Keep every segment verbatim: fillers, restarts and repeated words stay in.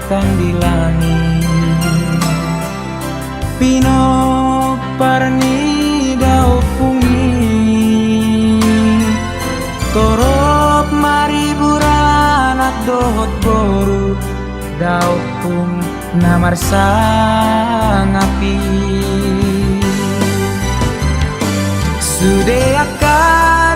Tang di langit. Pinompar ni daompung i, torop maribur anak dohot boru, daompung na marsangap i. Sude angka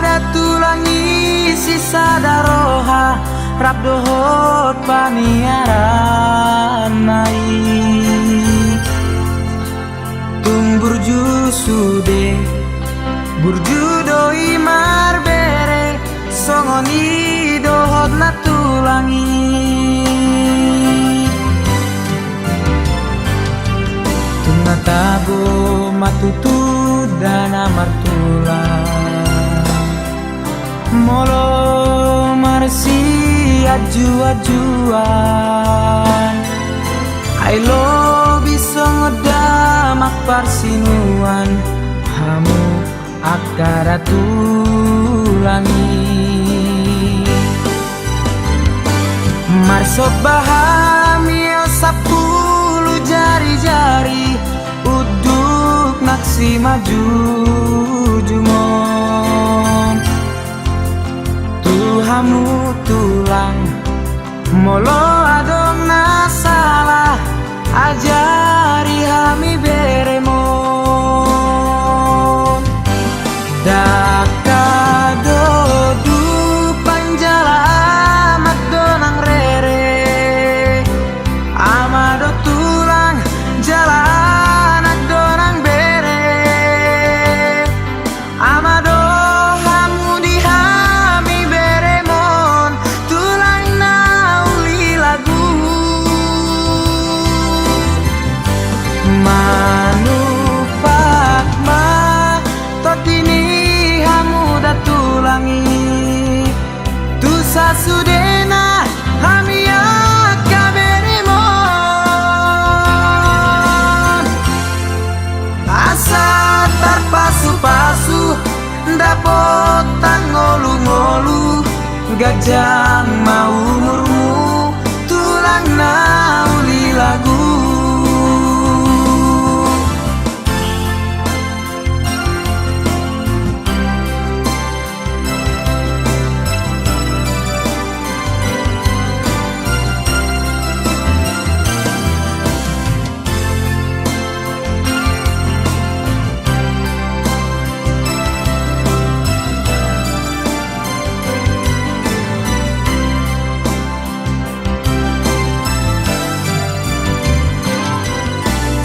datulang i sisada roha, rap dohot paniaranna i. Tung burju sude, burju do i marbere, songon i dohot na tulang i. Tung na tabo ma tutu da na martulang, molo marsianju-anjuan, ai lobi songon damang parsinuan hamu angka datulang i. Marsomba hami on sampulu jari-jari, unduk na simanjujung on. Tu hamu tulang, molo adong na sala, ajari hami berem on. Dangka do dumpan jala amak do nang rere, ama do tulang jala anak do nang bere. Ama do hamu di hami berem on, tulang na uli lagu. Manumpak ma tondi ni hamu datulang i, tu sasudena hami angka berem on. Asa tarpasu-pasu, dapot tang ngolu-ngolu, ganjang ma umurmu, tulang na uli lagu.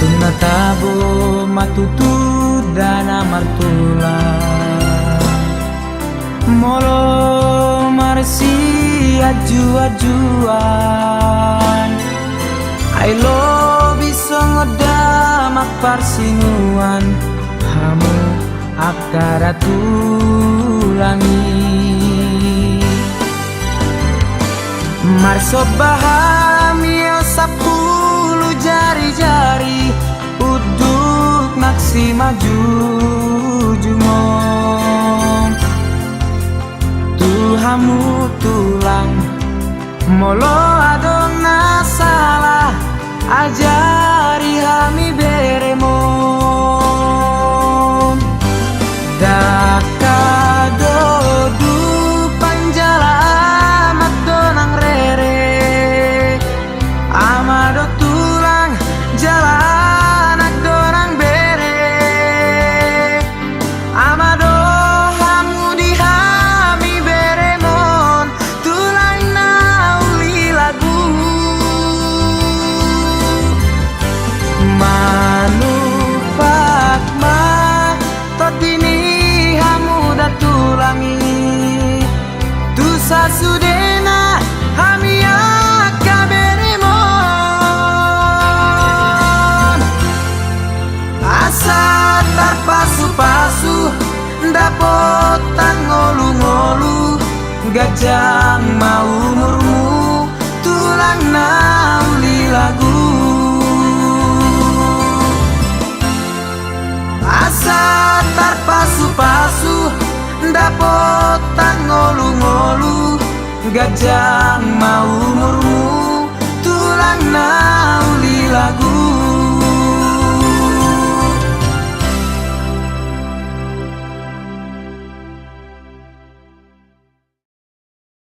Tung na tabo ma tutu da na martulang, molo marsianju-anjuan, ai lobi songon damang parsinuan hamu angka datulang i. Marsomba hami on sampulu jari-jari, unduk na simanjujung on. Tu hamu tulang, molo adong na sala, ajari hami berem on. Dangka do dumpan jala amak do nang rere, ama do tulang jala anak do nang bere. Ama do hamu di hami berem on, tulang na uli lagu. Manumpak ma tondi ni hamu datulang i, tu sasudena hami angka berem on. Asa tarpasu-pasu, dapot tang ngolu-ngolu, ganjang ma umurmu, tulang na uli lagu. Asa tarpasu-pasu, dapot tang ngolu-ngolu, ganjang ma umurmu, tu Na uli lagu